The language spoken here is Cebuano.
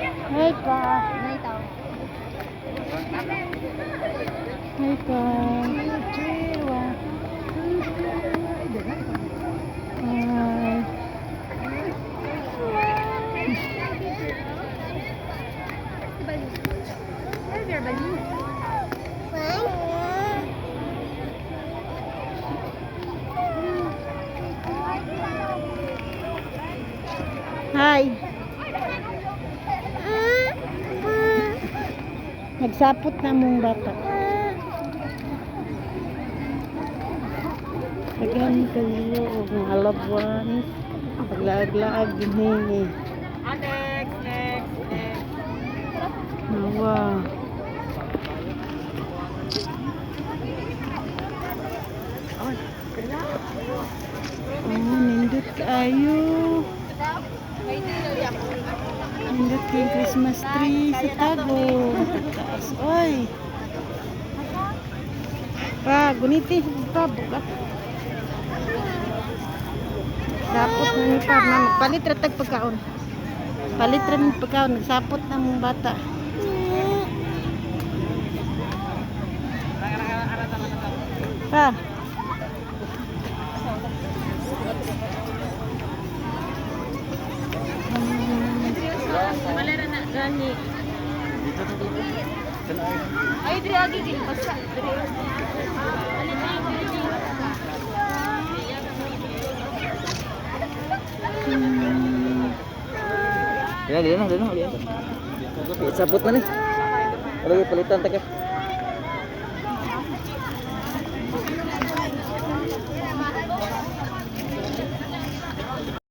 Hi pa. Hi pa. Hi. Hi. Nagsapot na mong bata. Daghan kayo og mga loved ones. Paglaag-laag dinhi. Next, next, next. Nawa. Oh, nindot kaayo. Nindot kay Christmas tree sa Tagum. Taas, oy. Pa, guniti pa buka. Sapot na ni pa, na magpalit ra tag pagkaon. Palit ra mig pagkaon, nagsapot na mong bata. Pa. Wala ra na gani. Ay, diri agi gini basta. Diri. Dili na, dili na, dili na. Sapot na ni. Wala palitan ta ka.